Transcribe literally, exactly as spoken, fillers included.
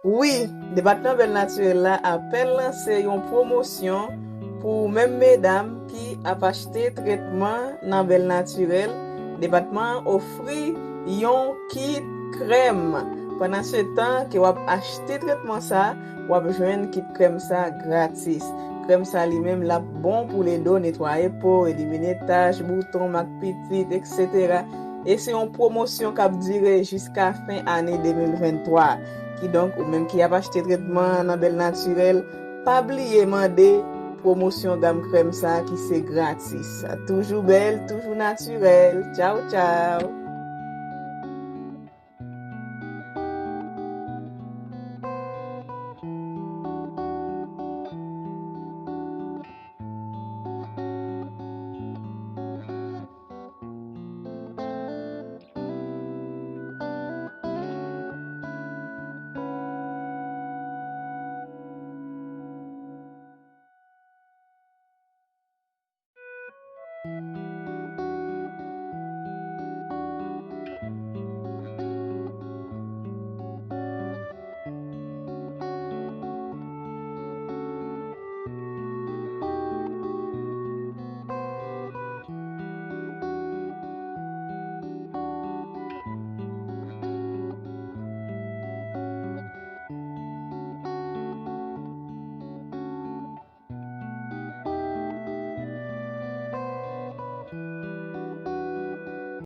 Wi, Depatman Bèl Natirèl la apèn lanse yon pwomosyon pou menm medam ki ap achte tretman nan Bèl Natirèl. Depatman an ofri yon kit krèm. Pandan se tan ke w ap achte tretman sa, w ap jwenn kit krèm sa gratis. Krèm sa li menm l ap bon pou l ede w netwaye po, elimine tach, bouton, mak pitit, etsetera. E se yon pwomosyon k ap dire jiska fen ane de mil venntwa. Kidonk, ou menm ki ap achte tretman nan Bèl Natirèl, pa bliye mande pwomosyon gam krèm sa ki se gratis. Toujou bèl, toujou natirèl. Tchaw, tchaw!